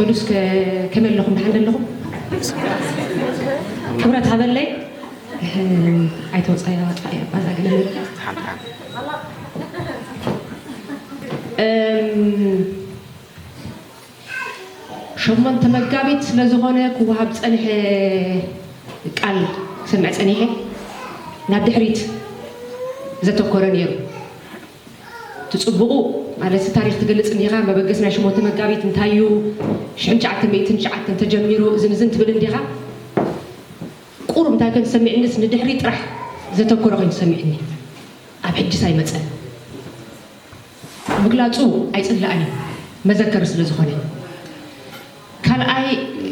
ቅዱስ ከ-፣ ከመይ ኣለኹም? ደሓን ኣለኹም? ክብረት ሃበለይ። እህ፣ ኣይተወጻያ፣ ወጻያ፣ ባዛ ገለ ነገር። እም፣ ሸሞንተ መጋቢት ስለ ዝኾነ ክወሃብ ጸንሐ ቃል ክሰምዕ ጸኒሐ ናብ ድሕሪት ዘተኮረ ነይሩ። ትጽብቑ ማለት ታሪኽ ትገልጽ እንዲኻ፣ መበገሲ ናይ ሸሞንተ መጋቢት እንታይ እዩ፣ ሽሕን ትሽዓተ ሚእትን ትሽዓተን ተጀሚሩ፣ እዝን እዝን ትብል እንዲኻ። ቁሩብ እንታይ ከም ዝሰሚዕንስ ንድሕሪ ጥራሕ ዘተኮረ ኮይኑ ዝሰሚዕኒ። ኣብ ሕጅስ ኣይመጸን። ምግላጹ ኣይጽላእን እዩ፣ መዘከሪ ስለ ዝኾነ። ካልኣይ፣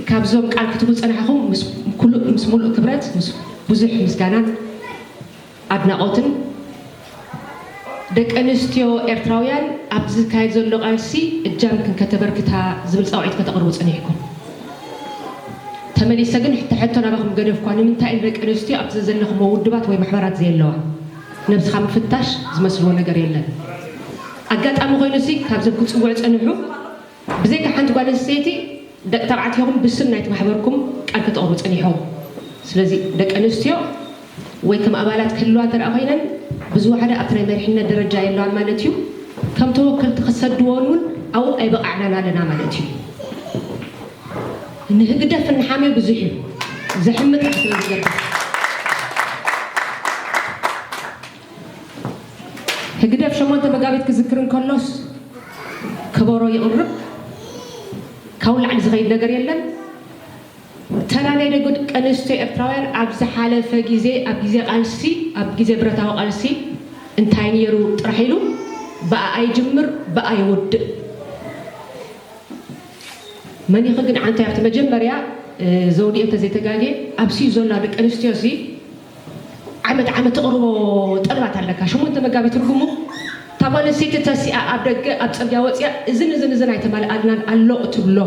ካብዞም ቃል ክትህቡ ዝጸናሕኹም ምስ ኩሉ-፣ ምስ ሙሉእ ክብረት፣ ምስ ብዙሕ ምስጋናን ኣድናቖትን፣ ደቂ ኣንስትዮ ኤርትራውያን ኣብዚ ዝካየድ ዘሎ ቃልሲ እጃምክን ከተበርክታ ዝብል ጻውዒት ከተቕርቡ ጸኒሕኩም። ተመሊሰ ግን ሕቶ፣ ሕቶ ናባኹም ገደፍኳ። ንምንታይ እየን ደቂ ኣንስትዮ ኣብዚ ዘለኹሞ ውድባት ወይ ማሕበራት ዘየለዋ? ነብስኻ ምፍታሽ ዝመስልዎ ነገር የለን። ኣጋጣሚ ኮይኑሲ ካብዞም ክጽውዑ ጸኒሑ ብዘይካ ሓንቲ ጓል ኣንስተይቲ፣ ደቂ ተባዕትዮ ይኹን ብስም ናይቲ ማሕበርኩም ቃል ከተቕርቡ ጸኒሖም። ስለዚ ደቂ ኣንስትዮ ወይ ከም ኣባላት ክህልዋ እንተ ደኣ ኮይነን፣ ብዝወሓደ ኣብቲ ናይ መሪሕነት ደረጃ የለዋን ማለት እዩ። ከም ተወከልቲ ክሰድዎን እውን ኣብኡ ኣይበቓዕናን ኣለና ማለት እዩ። ንህግደፍ እንሓምዮ ብዙሕ እዩ። ዘሕምቕ ስለ ዝገብር። ህግደፍ ሸሞንተ መጋቢት ክዝክር እንከሎስ ከበሮ ይቕርብ፣ ካብኡ ላዕሊ ዝኸይድ ነገር የለን። ተራ ናይ ደቂ ኣንስትዮ ኤርትራውያን ኣብ ዝሓለፈ ግዜ፣ ኣብ ግዜ ቃልሲ፣ ኣብ ግዜ ብረታዊ ቃልሲ እንታይ ነይሩ ጥራሕ ኢሉ ብኣኣ ይጅምር፣ ብኣኣ ይውድእ። መኒኺ ግን ዓንተይ ኣብቲ መጀመርያ፣ እ፣ ዘውዲኤ እንተዘይተጋግየ፣ ኣብ ስዩ ዘላ ደቂ ኣንስትዮሲ ዓመት ዓመት ተቕርቦ ጠልባት ኣለካ። ሸሞንተ መጋቢት ትርጉሙ እታ ጓል ኣንስተይቲ ተሲኣ ኣብ ደገ ኣብ ጽርግያ ወጺኣ እዝን እዝን እዝን ኣይተማልኣልናን ኣሎ እትብሎ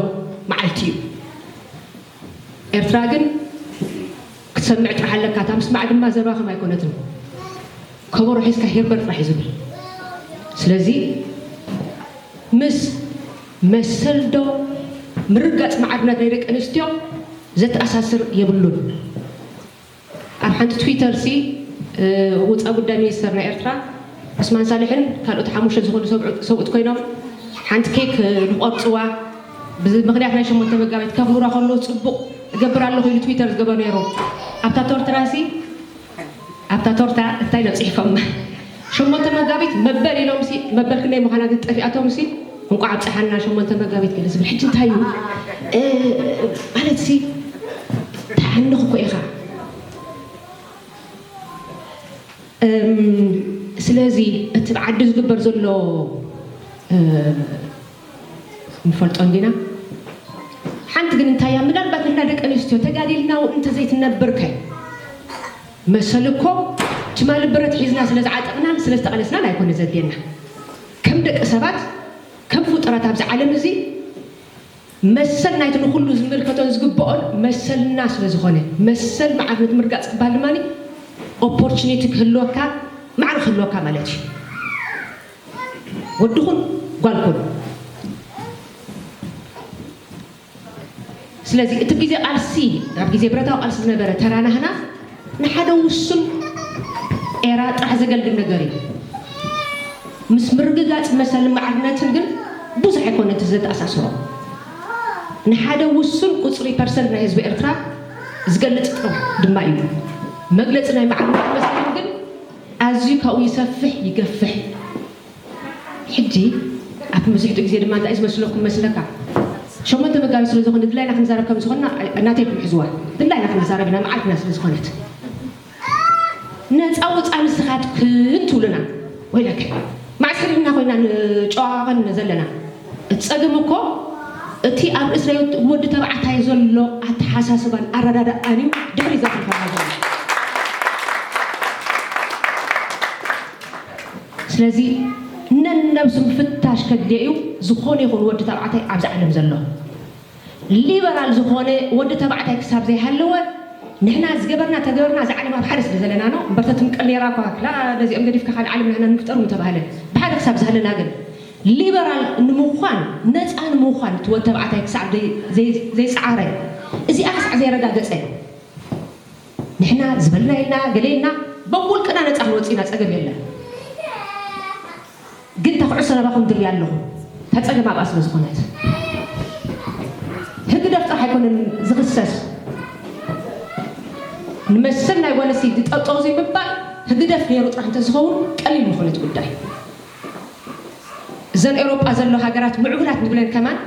መዓልቲ እዩ። ኤርትራ ግን ክትሰምዕ ጥራሕ ኣለካ። እታ ምስማዕ ድማ ዘረባ ከም ኣይኮነትን። ከበሮ ሒዝካ ሄርበር ጥራሕ እዩ ዝብል። ስለዚ ምስ መሰል ዶ ምርጋጽ ማዕርነት ናይ ደቂ ኣንስትዮ ዘተኣሳስር የብሉን። ኣብ ሓንቲ ትዊተር ሲ፣ እ፣ ወጻኢ ጉዳይ ሚኒስተር ናይ ኤርትራ ዑስማን ሳልሕን ካልኦት ሓሙሽተ ዝኾኑ ሰብዑ-፣ ሰብኡት ኮይኖም ሓንቲ ኬክ፣ እ፣ ንቆርጽዋ ብምኽንያት ናይ ሸሞንተ መጋቢት ከኽብራ ከለዉ ጽቡቕ እገብር ኣለኹ ኢሉ ትዊተር ዝገበረ ነይሩ። ኣብታ ቶርትራ ሲ ኣብታ ቶርታ እንታይ ኢሎም ጽሒፎም? ሸሞንተ መጋቢት መበል ኢሎም ሲ፣ መበል ክንደይ ምዃና ግን ጠፊኣቶም ሲ፣ እንቋዕ ኣብጽሓና ሸሞንተ መጋቢት ገለ ዝብል። ሕጂ እንታይ እዩ? እ፣ ማለት ሲ፣ ትሓንኽ እኮ ኢኻ። እም፣ ስለዚ እቲ ብዓዲ ዝግበር ዘሎ፣ እ፣ ንፈልጦ እንዲና። ሓንቲ ግን እንታይ እያ፣ ምናልባት ንሕና ደቂ ኣንስትዮ ተጋዲልና እውን እንተዘይትነብር ከ መሰል እኮ ትማሊ ብረት ሒዝና ስለ ዝዓጠቕናን ስለ ዝተቐለስናን ኣይኮነ ዘድልየና። ከም ደቂ ሰባት፣ ከም ፍጡራት ኣብዚ ዓለም እዚ መሰል ናይቲ ንኹሉ ዝምልከቶን ዝግብኦን መሰልና ስለ ዝኾነ፣ መሰል ማዕርነት ምርጋጽ ክበሃል ድማ ኦፖርቹኒቲ ክህልወካ፣ ማዕረ ክህልወካ ማለት እዩ። ወዲ ኩን ጓል ኩን። ስለዚ እቲ ግዜ ቃልሲ፣ ኣብ ግዜ ብረታዊ ቃልሲ ዝነበረ ተራ ናህና ንሓደ ውሱን ኤራ ጥራሕ ዘገልግል ነገር እዩ። ምስ ምርግጋጽ መሰልን ማዕርነትን ግን ብዙሕ ኣይኮነ እቲ ዘተኣሳስሮ። ንሓደ ውሱን ቁጽሪ ፐርሰንት ናይ ህዝቢ ኤርትራ ዝገልጽ ጥራሕ ድማ እዩ። መግለጺ ናይ ማዕርነት መሰልን ግን ኣዝዩ ካብኡ ይሰፍሕ ይገፍሕ። ሕጂ ኣብ መብዛሕትኡ ግዜ ድማ እንታይ እዩ ዝመስለኩም መስለካ? ሸሞንተ መጋቢት ስለ ዝኾነ ድላይና ክንዛረብ ከም ዝኾንና ናተይኩም ሕዝዋ። ድላይና ክንዛረብ ኢና፣ መዓልትና ስለ ዝኾነት። ነጻ ውጻ ንስኻትክን ትብሉና። ወይለከ፣ መዓስ ሕድሕድና ኮይና ንጨዋቐን ዘለና? እቲ ጸገም እኮ እቲ ኣብ ርእሲ ናይ ወዲ ተባዕታይ ዘሎ ኣተሓሳስባን ኣረዳድኣን እዩ ድሕሪ ዘትርፈና ዘሎ። ስለዚ ነነብሱ ምፍታሽ ከድልዮ እዩ። ዝኾነ ይኹን ወዲ ተባዕታይ ኣብዚ ዓለም ዘሎ ሊበራል ዝኾነ ወዲ ተባዕታይ ክሳብ ዘይሃለወ ንሕና ዝገበርና ተገበርና እዛ ዓለም ኣብ ሓደ ስለ ዘለና ነው። እምበር ተትምቀል ነይራ እኳ ክላ ነዚኦም ገዲፍካ ካልእ ዓለም ንሕና ንፍጠር ምተባህለ ብሓደ ክሳብ ዝሃለና ግን ሊበራል ንምዃን፣ ነፃ ንምዃን እቲ ወዲ ተባዕታይ ክሳዕ ዘይ- ዘይ- ዘይፀዓረ፣ እዚኣ ክሳዕ ዘየረጋገፀ፣ ንሕና ዝበልና ኢልና፣ ገለ ኢልና፣ በብውልቅና ነፃ ክንወፅእ ኢና፣ ፀገም የለን። ግን እታ ኩዕሶ ናባኹም ድርብያ ኣለኹ፣ እታ ፀገም ኣብኣ ስለ ዝኾነት። ህግደፍ ጥራሕ ኣይኮነን ዝኽሰስ፣ ንመሰል ናይ ጓል ኣንስተይቲ ጠጠው ዘይምባል ህግደፍ ነይሩ ጥራሕ እንተዝኸውን ቀሊል ምኾነ እቲ ጉዳይ። እዘን ኤውሮጳ ዘሎ ሃገራት ምዕቡላት ንብለን ከማን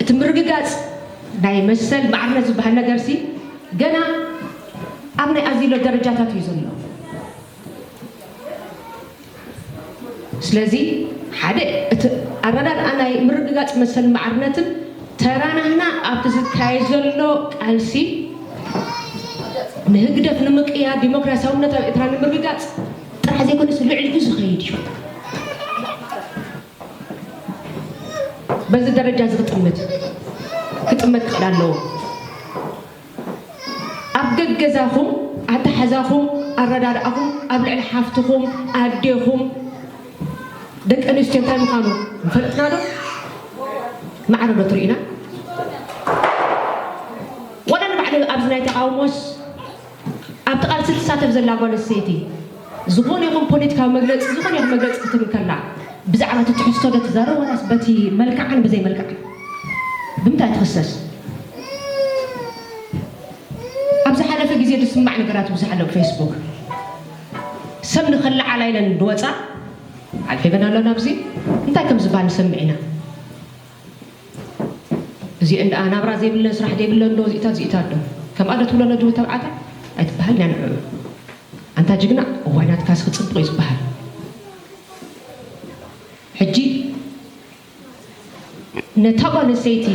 እቲ ምርግጋጽ ናይ መሰል ማዕርነት ዝበሃል ነገርሲ ገና ኣብ ናይ ኣዚሎ ደረጃታት እዩ ዘሎ። ስለዚ ሓደ እቲ ኣረዳድኣ ናይ ምርግጋጽ መሰል ማዕርነትን ተራናህና ኣብቲ ዝካየድ ዘሎ ቃልሲ ንህግደፍ ንምቅያር ዲሞክራሲያውነት ኣብ ኤርትራ ንምርግጋጽ ጥራሕ ዘይኮነስ ልዕሊኡ ዝኸይድ እዩ። በዚ ደረጃ እዚ ክጥምት ክጥመት ክኽእል ኣለዎ። ኣብ ገገዛኹም ኣተሓሕዛኹም ኣረዳድኣኹም ኣብ ልዕሊ ሓፍትኹም ኣዴኹም ደቂ ኣንስትዮ እንታይ ምዃኑ ምፈለጥና ዶ? ማዕረ ዶ ትርእዩና? ዋላ ንባዕሉ ኣብዚ ናይ ተቓውሞስ ኣብቲ ቃልሲ ትሳተፍ ዘላ ጓል ኣንስተይቲ ዝኾነ ይኹን ፖለቲካዊ መግለፂ፣ ዝኾነ ይኹን መግለፂ ክትብል ከላ ብዛዕባ እቲ ትሕዝቶ ዶ ትዛረብ ዋላስ በቲ መልክዓን ብዘይ መልክዓን ብምንታይ ትኽሰስ? ኣብ ዝሓለፈ ግዜ ዝስማዕ ነገራት ብዙሕ ኣሎ ብፌስቡክ። ሰብ ንኸለዓላ ኢለን ዝወፃ ኣልሒበን ኣሎ ናብዚ እንታይ ከም ዝበሃል ንሰምዕ ኢና። እዚአን ደኣ ናብራ ዘይብለን ስራሕ ዘይብለን ዶ እዚእታት እዚእታት ዶ ከምኣ ዶ ትብሎ ነድሁ ተብዓታ ኣይትበሃል ኢና ንዕኡ ኣንታ ጅግና እዋይ ናትካስ ክፅብቕ እዩ ዝበሃል። ሕጂ ነታ ጓል ኣንስተይቲ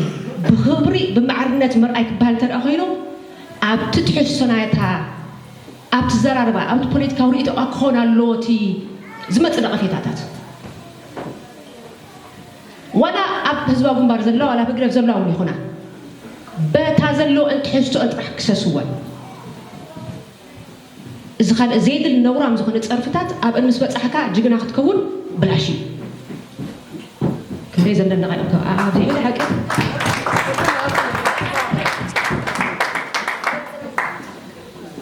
ብኽብሪ ብማዕርነት ምርኣይ ክበሃል እንተ ደኣ ኮይኑ ኣብቲ ትሕዝቶ ናይታ ኣብቲ ዘራርባ ኣብቲ ፖለቲካዊ ርእይቶኣ ክኾን ኣለዎ እቲ ዝመፅእ ነቐፌታታት ዋላ ኣብ ህዝባዊ ግንባር ዘለዋ ዋላ ኣብ ህግደፍ ዘለዋ እውን ይኹና በታ ዘለወን ትሕዝቶአን ጥራሕ ክሰስወን። እዚ ካልእ ዘየድሊ ነውራም ዝኾነ ፀርፍታት ኣብአን ምስ በፃሕካ ጅግና ክትከውን ብላሽ እዩ። ክንደይ ዘንደነቐ እዩ ኣብዚ ኢለ ሓቂ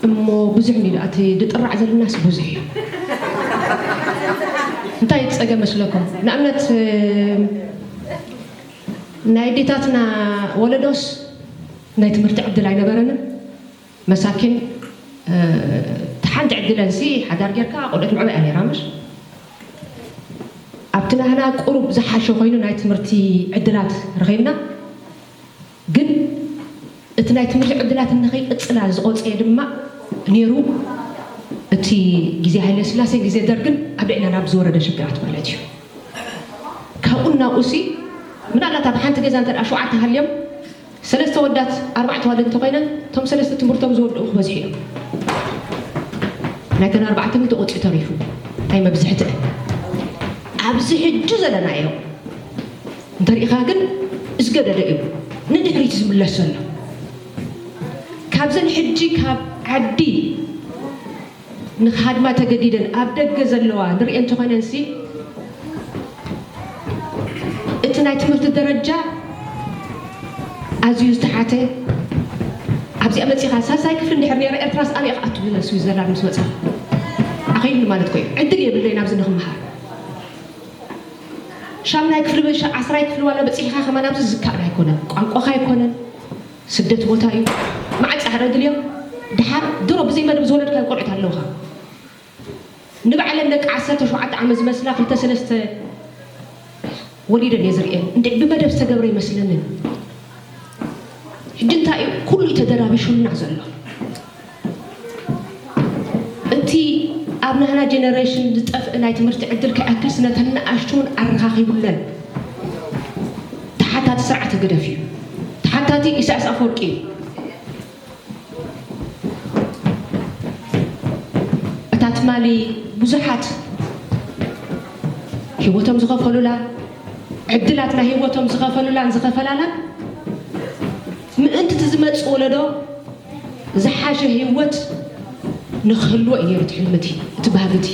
እሞ ብዙሕ እንዲ እቲ ድጥራዕ ዘለናስ ብዙሕ እዩ። እንታይ እቲ ፀገም መስለኩም? ንኣብነት ናይ ኣዴታትና ወለዶስ ናይ ትምህርቲ ዕድል ኣይነበረንን። መሳኪን ሓንቲ ዕድለንሲ ሓዳር ጌርካ ቆልዑት ምዕባይ ነራ ምሽ ኣብቲ ናህና ቁሩብ ዝሓሸ ኮይኑ ናይ ትምህርቲ ዕድላት ረኺብና ግን እቲ ናይ ትምህርቲ ዕድላት እንኸይቅፅላ ዝቆፀየ ድማ ነይሩ እቲ ግዜ ሃይለ ስላሴ ግዜ ደርግን ኣብ ልዕና ናብ ዝወረደ ሽግራት ማለት እዩ ካብኡ እናብኡሲ ምናልባት ኣብ ሓንቲ ገዛ እንተ ሸውዓተ ሃልዮም ሰለስተ ወዳት ኣርባዕተ ዋልድ እንተኮይነን እቶም ሰለስተ ትምህርቶም ዝወድኡ ክበዝሑ እዮም ናይተን ኣርባዕተ ግን ተቆፂኡ ተሪፉ እንታይ መብዝሕትአን ኣብዚ ሕጂ ዘለናዮ እንተሪኢኻ ግን ዝገደደ እዩ ንድሕሪት ዝምለስ ዘሎ ካብዘን ሕጂ ካብ ዓዲ ንክሃድማ ተገዲደን ኣብ ደገ ዘለዋ ንሪኤን ተኾይነንሲ እቲ ናይ ትምህርቲ ደረጃ ኣዝዩ ዝተሓተ ኣብዚኣ መፂኻ ሳልሳይ ክፍሊ እንድሕር ነይረ ኤርትራስ ኣበይ ክኣቱ ስዊዘርላንድ ምስ መፃ ኣኸይድኒ ማለት ኮዩ ዕድል የብለይ ናብዚ ንክመሃር ሻምናይ ክፍሊ ዓስራይ ክፍሊ ዋላ በፂሕኻ ከማን ኣብዚ ዝከኣል ኣይኮነን ቋንቋኻ ኣይኮነን ስደት ቦታ እዩ መዓት ፃዕረ ድልዮም ድሓር ድሮ ብዘይ መደብ ዝወለድካ ቆልዑት ኣለውኻ ንባዕለን ደቂ ዓሰርተ ሸውዓተ ዓመት ዝመስላ ክልተ ሰለስተ ወሊደን እየ ዝርእየን እንደ ብመደብ ዝተገብረ ይመስለንን ሕጂ እንታይ እዩ ኩሉ ተደራቢሹልና ዘሎ እቲ ኣብ ናህና ጀነሬሽን ዝጠፍእ ናይ ትምህርቲ ዕድል ክኣክል ስነተን ንኣሽቱን ኣረኻኺቡለን ተሓታቲ ስርዓት ህግደፍ እዩ ተሓታቲ ኢሳያስ ኣፈወርቂ እዩ እታ ትማሊ ብዙሓት ህይወቶም ዝኸፈሉላ ዕድላት ናይ ህይወቶም ዝኸፈሉላን ዝኸፈላላን ምእንቲ እቲ ዝመፅእ ወለዶ ዝሓሸ ህይወት ንክህልዎ እዩ ነይሩ እቲ ሕልምቲ እቲ ባህግቲ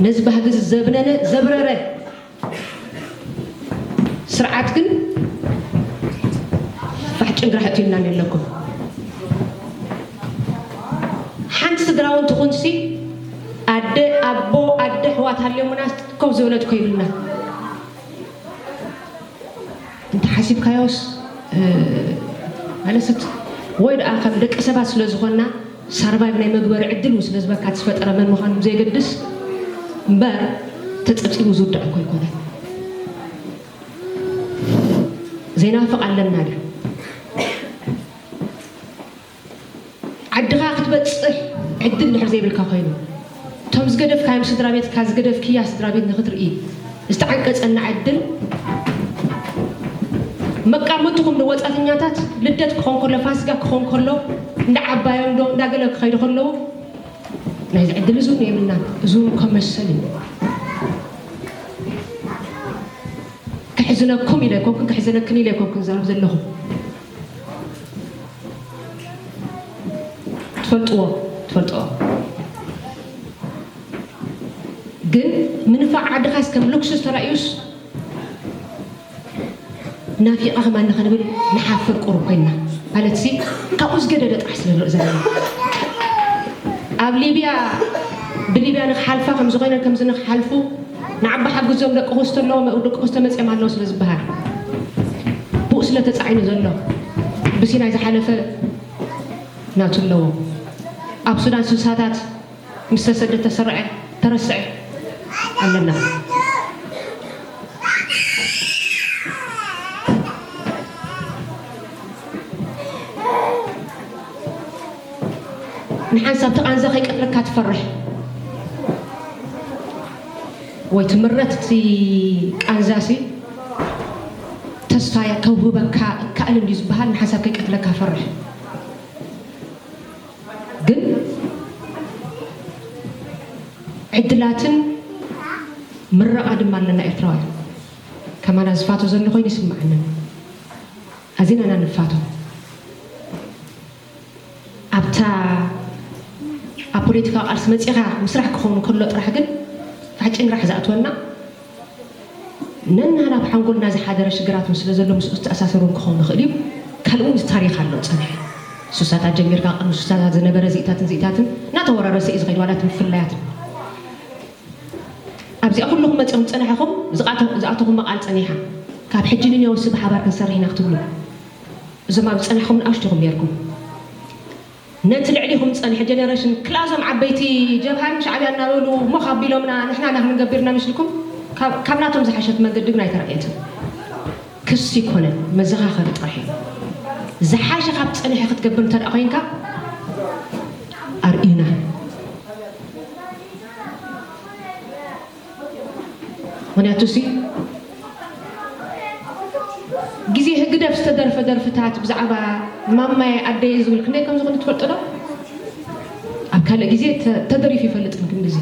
ነዚ ባህግዚ ዘብነነ ዘብረረ ስርዓት ግን ፋሕ ጭንግራሕ እትዩልናን የለኩም። ሓንቲ ስድራ እውን ትኹንሲ ኣደ ኣቦ ኣደ ኣሕዋት ሃልዮምና ኮፍ ዝበለት ኮይብልና እንተ ሓሲብካዮስ ማለት ወይ ደኣ ከም ደቂ ሰባት ስለ ዝኾንና ሳርቫይቭ ናይ መግበሪ ዕድል እውን ስለ ዝበካ ዝፈጠረ መን ምዃኑ ብዘየገድስ እምበር ተጸብጺቡ ዝውዳእ እኮ ኣይኮነን። ዘይናፍቕ ኣለና ድዩ? ዓድኻ ክትበጽሕ ዕድል ድሕር ዘይብልካ ኮይኑ እቶም ዝገደፍካዮም ስድራ ቤትካ ዝገደፍክያ ስድራ ቤት ንክትርኢ ዝተዓንቀጸና ዕድል መቃመትኹም ንወጻተኛታት ልደት ክኾን ከሎ ፋሲጋ ክኾን ከሎ እንዳ ዓባዮም ዶ እንዳገለ ክኸይዱ ከለዉ ናይዚ ዕድል እዚ እውን የብልናን። እዚ እውን እኮ መሰል እዩ። ከሕዝነኩም ኢለ ኣይኮንኩን ከሕዝነክን ኢለ ኣይኮንኩን ዝዛረብ ዘለኹ። ትፈልጥዎ ትፈልጥዎ ግን ምንፋዕ ዓድኻስ ከም ሉክሱስ ተራእዩስ ናፊቐ ከማን ንኸንብል ንሓፍር ቁሩብ ኮይንና ማለት ሲ ካብኡ ዝገደደ ጥራሕ ስለ ንርኢ ዘለና ኣብ ሊብያ ብሊብያ ንክሓልፋ ከምዚ ኮይነን ከምዚ ንክሓልፉ ንዓባ ሓግዞም ደቂ ኮስቶ ኣለዎ ደቂ ኮስቶ መፅኦም ኣለዎ ስለ ዝበሃል ብኡ ስለ ተፃዒኑ ዘሎ ብሲናይ ዝሓለፈ ናቱ ኣለዎ ኣብ ሱዳን ስልሳታት ምስ ተሰደ ተሰረዐ ተረስዐ ኣለና ንሓንሳብ እቲ ቃንዛ ከይቀትለካ ትፈርሕ ወይ ትምረት እቲ ቃንዛ ሲ ተስፋ ከውህበካ እካእል እንድዩ ዝበሃል ንሓንሳብ ከይቀትለካ ፈርሕ ግን ዕድላትን ምረቓ ድማ ኣለና ኤርትራውያን ከማና ዝፋቶ ዘሎ ኮይኑ ይስምዓንን ኣዚና ኢና ንፋቶ ኣብታ ኣብ ፖለቲካዊ ቃልሲ መፂኻ ምስራሕ ክኸውን ከሎ ጥራሕ ግን ፋሕጭንግራሕ ዝኣትወና ነናና ኣብ ሓንጎልና ዝሓደረ ሽግራት እውን ስለ ዘሎ ምስኡ ዝተኣሳሰር እውን ክኸውን ይኽእል እዩ። ካልእ እውን ታሪኽ ኣሎ ዝፀንሐ። ሱሳታት ጀሚርካ ቅድሚ ሱሳታት ዝነበረ ዚእታትን ዚእታትን እናተወራረሰ እዩ ዝኸይድ ዋላ እቲ ምፍላያት። ኣብዚኣ ኩልኹም መፂኹም ዝፀናሕኹም ዝኣተኹም መቓል ፀኒሓ ካብ ሕጂ ንንዮውሲ ብሓባር ክንሰርሕ ኢና ክትብሉ እዞም ኣብ ዝፀናሕኹም ንኣሽቱኹም ነርኩም። ነቲ ልዕሊኹም ዝጸንሐ ጀነረሽን ክላዞም ዓበይቲ ጀብሃን ሻዕብያ እናበሉ ሞኽ ኣቢሎምና ንሕና ናህን ገቢርና ምሽልኩም ካብ ናቶም ዝሓሸት መንገዲ ግን ኣይተራእየትን። ክሲ ይኮነን መዘኻኸሪ ጥራሕ እዩ። ዝሓሸ ካብ ዝጸንሐ ክትገብር እንተ ደኣ ኮይንካ ኣርእዩና። ምክንያቱ ሲ ግዜ ህግደፍ ዝተደርፈ ደርፍታት ብዛዕባ ማማየ ኣደየ ዝብል ክንደይ ከም ዝኾነ ትፈልጡ ዶ? ኣብ ካልእ ግዜ ተደሪፉ ይፈልጥን ክንድዚ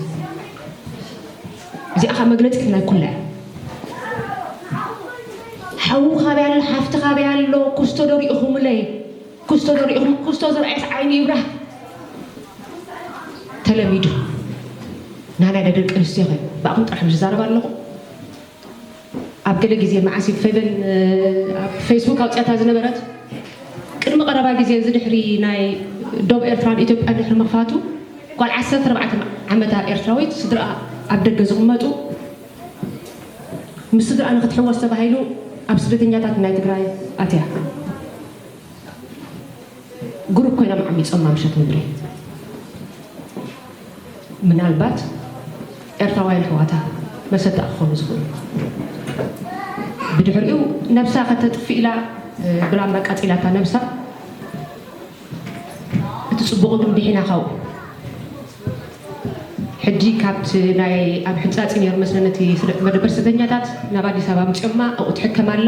እዚኣ ኸ መግለጺት ናይ ኩላ እያ። ሓዉ ካበይ ኣሎ፣ ሓፍቲ ካበይ ኣሎ፣ ኩስቶ ዶ ሪእኹምለይ? ኩስቶ ዶ ሪእኹም? ኩስቶ ዝረኣየስ ዓይኑ ይብራህ። ተለሚዱ ናና ናይ ደቂ ኣንስትዮ ኸ ብኣኹም ጥራሕ ዝዛረብ ኣለኹ። ኣብ ገለ ግዜ መዓስ እዩ ፌቨን ኣብ ፌስቡክ ኣውፅያታ ዝነበረት ቅድሚ ቀረባ ግዜ እዚ ድሕሪ ናይ ዶብ ኤርትራን ኢትዮጵያን ድሕሪ ምኽፋቱ ጓል ዓሰርተ ኣርባዕተ ዓመታ ኤርትራዊት ስድራኣ ኣብ ደገ ዝቕመጡ ምስ ስድራኣ ንክትሕወስ ተባሂሉ ኣብ ስደተኛታት ናይ ትግራይ ኣትያ። ግሩፕ ኮይኖም ዓሚፆም ማምሸት ምድሪ ምናልባት ኤርትራውያን ኣሕዋታ መሰታ ክኾኑ ዝኽእሉ። ብድሕሪኡ ነብሳ ከተጥፍእ ኢላ ብላምባ ኣቃፂላታ ነብሳ። እቲ ፅቡቕ ግን ድሒና ካብኡ ሕጂ ካብቲ ናይ ኣብ ሕንፃፂ ነይሩ መስለኒ እቲ መደበር ስደተኛታት ናብ ኣዲስ ኣበባ ኣምፂኦማ ኣብኡ ትሕከም ኣላ።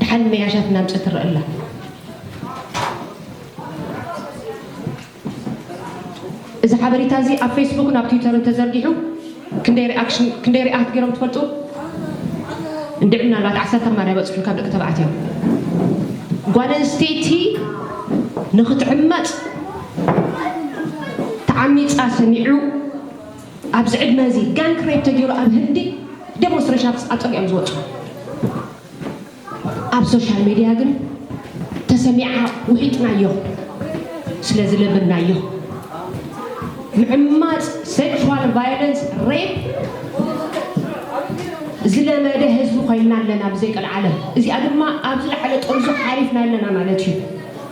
ደሓን መያሻት እናምፀት ትረአ ኣላ። እዚ ሓበሬታ እዚ ኣብ ፌስቡክን ኣብ ትዊተርን ተዘርጊሑ ክንደይ ሪኣክሽን ክንደይ ሪኣክት ገይሮም ትፈልጡ? እንድዒ ምናልባት ዓሰርተ ከማን ኣይበፅሑን ካብ ደቂ ተባዕትዮ። ጓል ኣንስተይቲ ንክትዕመፅ ተዓሚፃ ሰሚዑ ኣብዚ ዕድመ እዚ ጋንግ ሬፕ ተገይሩ ኣብ ህንዲ ዴሞንስትሬሽን ኣብ ፀግዒ እዮም ዝወፁ። ኣብ ሶሻል ሚድያ ግን ተሰሚዓ ውሒጥናዮ ስለ ዝለመድናዮ ምዕማፅ፣ ሴክሹዋል ቫዮለንስ፣ ሬፕ ዝለመደ ህዝቢ ኮይና ኣለና ብዘይ ቀልዓለም። እዚኣ ድማ ኣብ ዝለዓለ ጥርዙ ሓሊፍና ኣለና ማለት እዩ።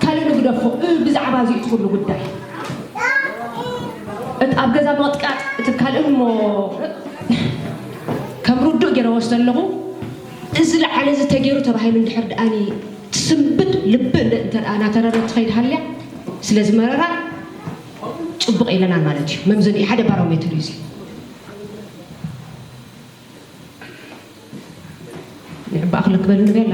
ካልእ ንግደፎ፣ እ፣ ብዛዕባ እዚ እቲ ኩሉ ጉዳይ እቲ ኣብ ገዛ ምቕጥቃጥ እቲ ካልእ እሞ ከም ርዱእ ገይረ ወስዶ ኣለኹ። እዚ ለዓለ እዚ ተገይሩ ተባሂሉ እንድሕር ደኣኒ ትስንብድ ልቢ እንደ- እንተ ደኣ እናተረረት ትኸይድ ሃልያ ስለ ዝመረራ ፅቡቕ ኢለናል ማለት እዩ። መምዘኒ ሓደ ባሮሜትር እዩ እዚ። ንዕባኣ ክልክበል ንቤላ